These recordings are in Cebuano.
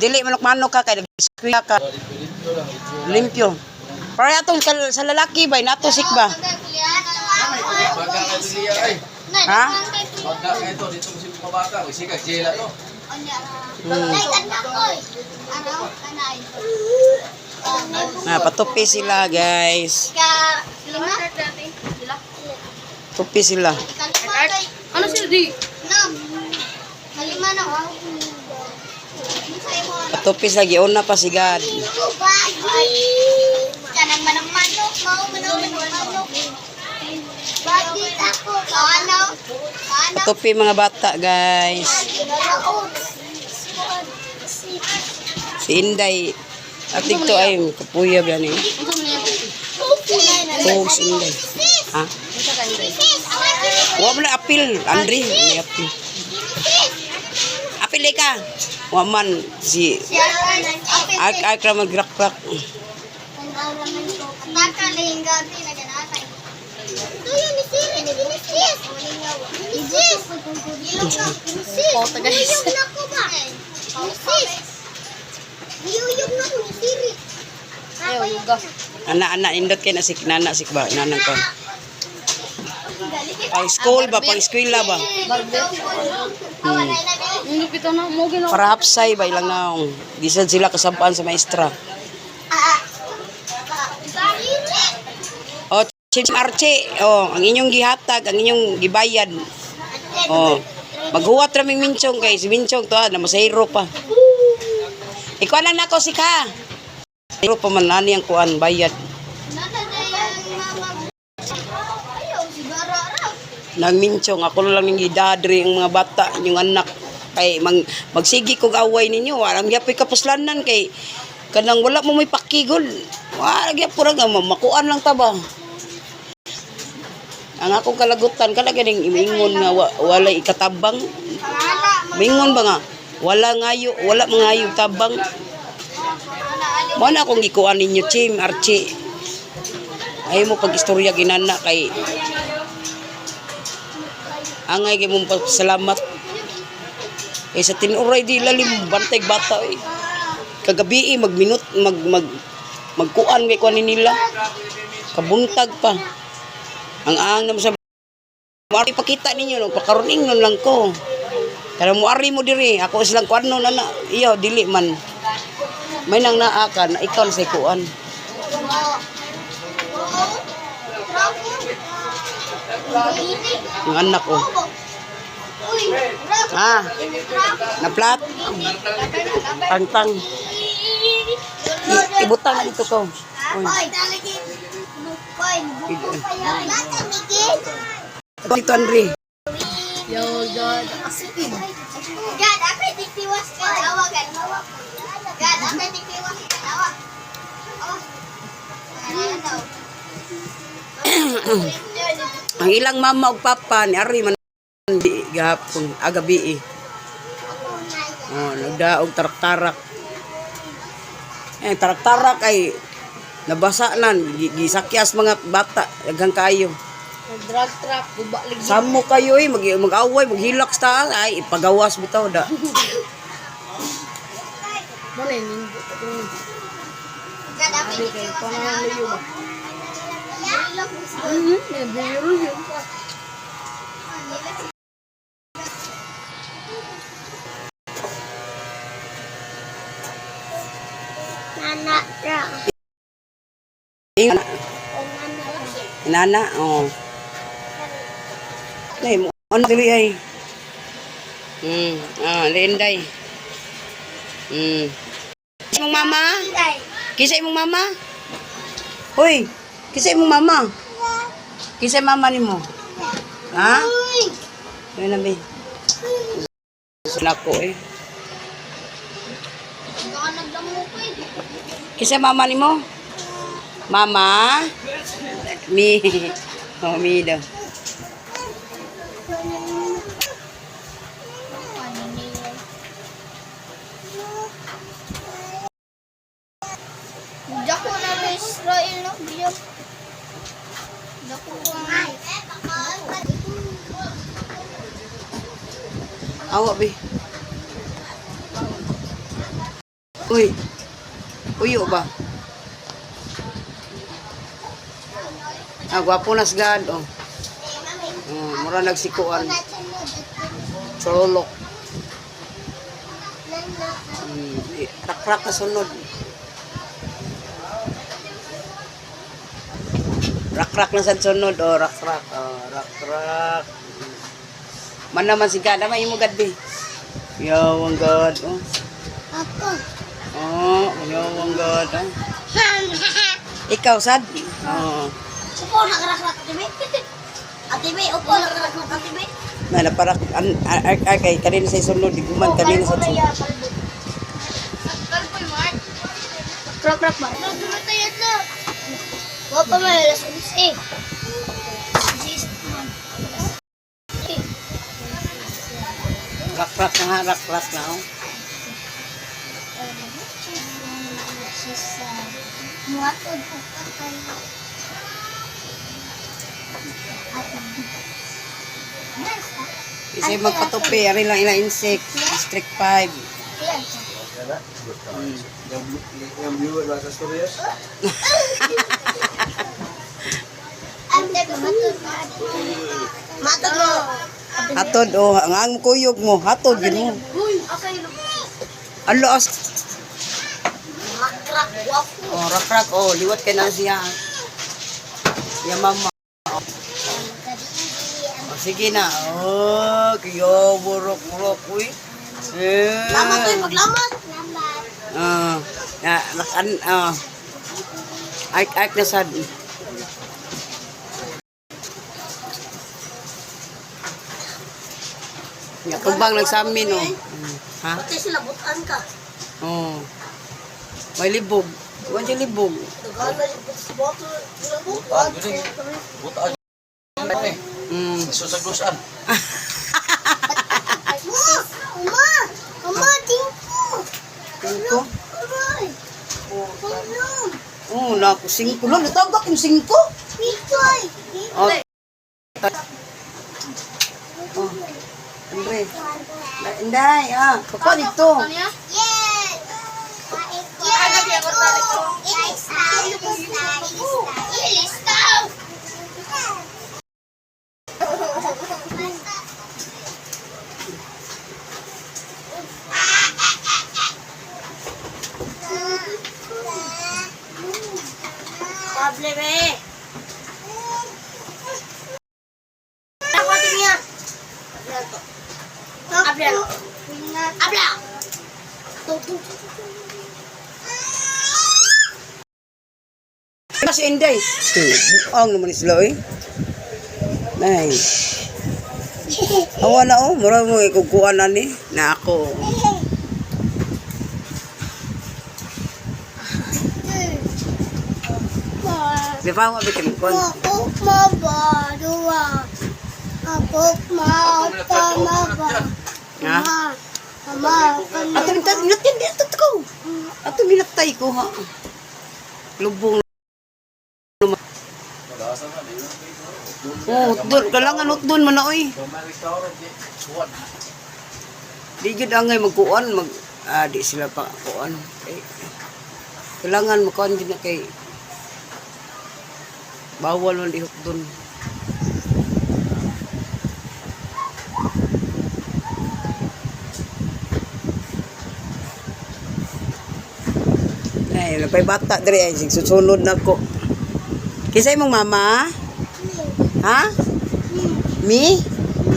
Dili manok-manok ka kay nag-eskwela ka. Limpyo. Para atong sa lalaki ba nato sikba? Baga ka siya ay. Ha? Baga ka ito dito mo si mabata, kasi ka jela to. Na patupi sila, guys. Tupi sila. Ano sila di? Patupi sila giuna pa si God. Kanang manok-manok, mao manok-manok. Bakit ako? Paano? Paano? Patupi mga bata, guys. Si Inday at dito ay kapuya ba ni? Tuog si Inday. Ha? Wa man na apil, Andre, may apil. Apil di ka. Wa man si ak ak ra magrakrak. Ayaw, yuga. Ana ana indot kay na si nana si ba nanang ko. Pang school ba, pang eskwela ba? Barber. Ang lupitan na mo ginawa. Para hapsay ba ilang naong. Di sad sila kasabaan sa maestra. Oh, Chief Archie, oh, ang inyong gihatag, ang inyong gibayad. Oh. Maghuwat ra ming minchong kay si minchong to ah, na masahiro pa. Ikaw lang nako si ka. Hiro pa man nani ang kuan bayad. Nang minchong ako lang ning gidadri ang mga bata, inyong anak kay magsigi kog away ninyo, walang gyapoy kapuslanan kay kanang wala mo may pakigol. Wala gyapon ra nga makuan lang ta ba. Ang akong kalagutan kana ganing imingon nga walay ikatabang. Mingon ba nga wala ngayo, wala mangayo tabang. Mo na akong gikuan ninyo, Chim, Archie. Ayaw mo pag-istorya ginana kay angay kay mong pasalamat. Eh sa tinuray di lalim bantay bata eh. Kagabi eh, magminut mag mag magkuan kay kuan nila. Kabuntag pa. Ang ang naman sa Muari ipakita ninyo no, pakaron ingnon lang ko. Pero muari mo diri, ako silang kuan no na iyo dili man. May nang naa ka na ikaw na sa kuan. Yung anak ko. Ah, naplat. Tangtang. Ibutang na dito ko. Uy. Dito, Andre. Yo, God. Asipin. God, ako tiktiwas ka awa God. God, ako tiktiwas ka awa. Oh. Ang ilang mama ug papa ni Ari man di gahapon agabi eh. Oh, nagdaog tarak-tarak. Eh, tarak-tarak ay nabasa nan, gisakyas mga bata, daghang kayo. Drug trap. Guba lagi. Samo kayo eh, mag-away, maghilak sa taas, ay ipagawas bitaw da. Mo na yung nindot. God, ako tiktiwas ka awa. May biro yun. Nana ra. Ingan. Inana, oh. Nay, mo ano dili ay. Ah, linday. Imong mama? Kisa imong mama? Hoy, kisa imong mama? Kisa mama nimo? Ha? Ayun na, be. Nako eh. Kisa mama nimo? Mama? Mi. Oh, mi daw. Dako na rin Israel no. Diyo. Dako ko. Awa, be. Uy. Uyo ba? Ah, gwapo na sigad, oh. Oh, mura nagsikuan. Chololok. Rakrak na sunod. Rakrak na sa sunod, oh, rakrak. Oh, rakrak. Man naman si God, ama imo God, be. Yawang God, oh. Ako. Oh, yawang God, oh. Ikaw, sad? Oo. Upo, nakarakrak, Ate May. Ate May, upo, nakarakrak, Ate May. Na naparak an ay ay kay kanina sa sunod di guman kanina sa sunod. Kalpoy, Mark. Krak-krak ba? Nagdumatayad na. Wa pa may alas 11. Rakrak na nga, rakrak na oh. Muatod ko patay. Isay magpatupi, ari lang ila insect, District 5. Yung viewer ba sa stories? Matod mo. Hatod oh, ang kuyog mo, hatod yun mo. Uy, asa yung Alo as Makrak wapo. oh, rakrak oh, liwat kay na siya. Ya mama. Oh, sige na. Oh, kiyo burok burok uy. Eh. Lamat oy, maglamat. Lamat. Ah, na nakan ah. Ay ay na sad. Ya tubang lang sa amin oh. Ha? Pati sila butan ka. Oh. May libog. Wa dyan libog. Daghan na si boto. Butaan yun eh. Butaan yun eh. Susaglusan. Ma! Ama! Ama, tingko! Singko? Aray! Ano? Oh, naku, singko. Lolo, natawag akong singko. Pitoy! Oh. Oh. Andre. Inday, ah. Kukuha dito. Yes! Yes! Ilista! Ilista! Ilista! Problema eh. Ako niya. Abla. Abla. Mas Inday. Buang naman sila eh. Nay. Awa na oh, mura mo ikukuha na ni. Na ako. Di ba wa bikin kon? Ako mabadua. Ako matamaba. Ha? Ama, Ato minta minatin di ato ko. Ato minatay ko ha. Lubong. Oh, doon kailangan utdon man na oy. Di jud angay magkuan mag ah, di sila pa kuan. Eh, kailangan makuan jud na kay bawal man dihok doon. Ay, napay bata diri ay sig susunod na ko. Kinsa imong mama? Ha? Mi?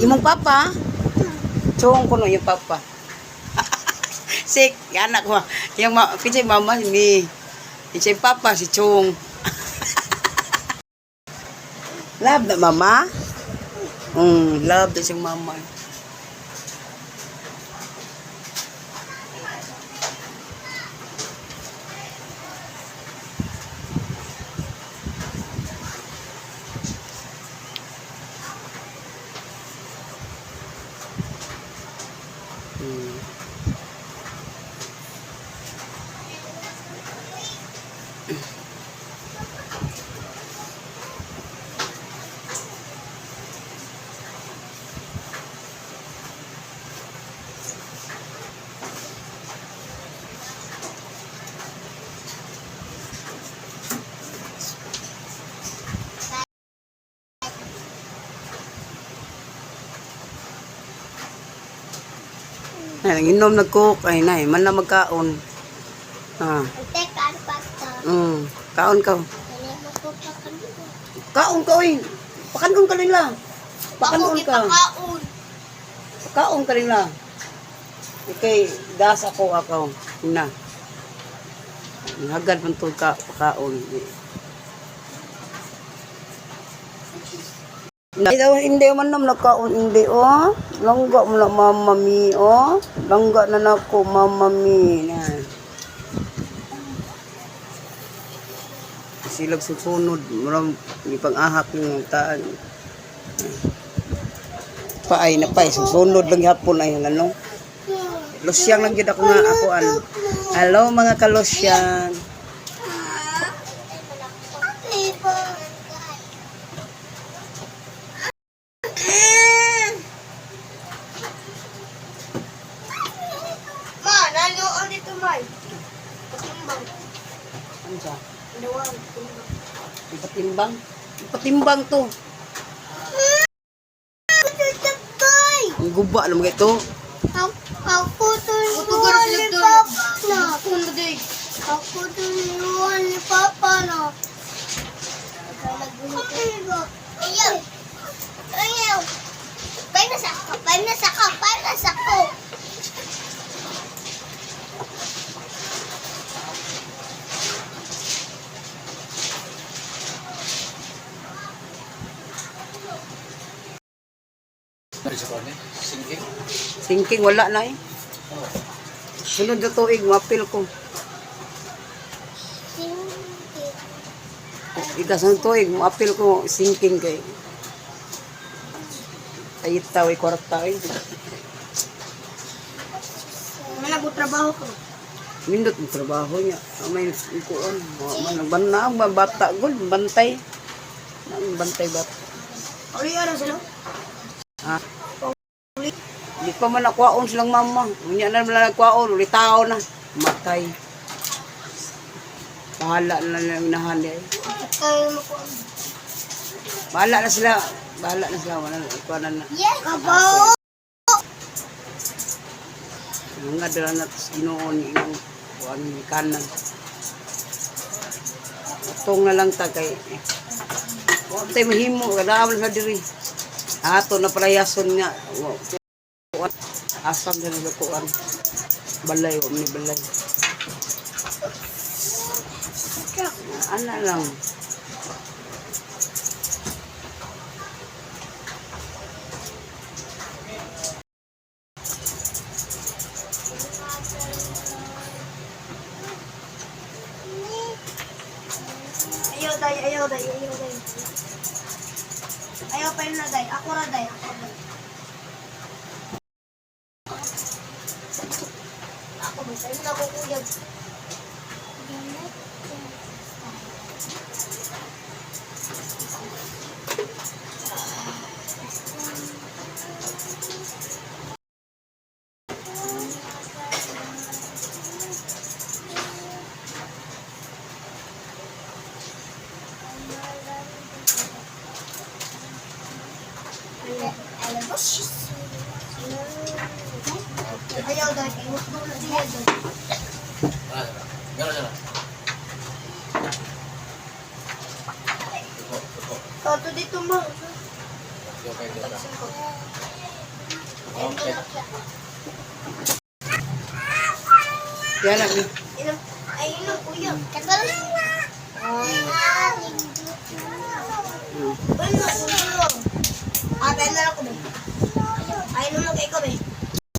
Imong papa? Chong kuno yung papa. Sik, anak ko. Yung ma kinsa yung mama si Mi. Kinsa yung papa si Chong. Love na mama? Love na siyang mama. Ay, nanginom nag-cook. Ay, nay, man na magkaon. Ah, Teka, ano pa ito? Kaon ka. Dali mo ko pa kami. Kaon ka, oy. Pakanon ka nila. Pakanon ka. Pakaon. Kaon ka nila. Okay, das ako ako. Na. Hagad man to ka pakaon. Na, daw hindi man nam nakaon hindi oh. Langga mo na mama mi oh. Langga na nako mama mi. Na. Silag susunod, murang ipang-ahak yung taan. Paay na paay, susunod lang hapon ay ano. Losyang lang jud ako nga akuan. Hello mga kalosyang. Ma, naloon dito, May. Patimbang. Ano siya? Dawang, timbang. Ipatimbang. Ipatimbang to. Ang guba naman ito. Ako tulungan ni Papa na. Ako tulungan ni Papa na. Ayaw. Ayaw. Pay na sako, pay na sako, pay na sako. Ano sa kone? Sinking? Sinking wala na eh. Sunod na tuig, mapil ko. Ikas ng tuig, mapil ko sinking kay. Ay taw ay kwarta ay. Wala ko trabaho ko. Mindot ang trabaho niya. May kuan, man ban na ang bata gud bantay. Ang bantay bata. Uli ano sila? Ha? Di pa man nakwaon silang mama. Unya na man nagkwaon, uli tao na. Matay. Bahala na lang inahan niya. Kayo mo ko. Bahala na sila. Bahala na sila. Wala na. Ikuha na na. Yes. Kabaw. Mga dala na tas ginoo ni imong kuan ni kanan. Utong na lang ta kay wa tay mahimo kada man sa diri. Ato na palayason nga. Kuan asam na sa kuan. Balay wa ni balay. Ana lang. Ayaw day, ayaw day, ayaw day. Ayaw pa yun na day. Ako ra day, ako day. Ako ba sa'yo na ako kuyag. Ayaw day, ayaw day. Wala na. Gano'n na. Tuko, tuko. Kato dito mo. Okay, okay. Okay. Yan lang. Ayun ang kuyag. Ay,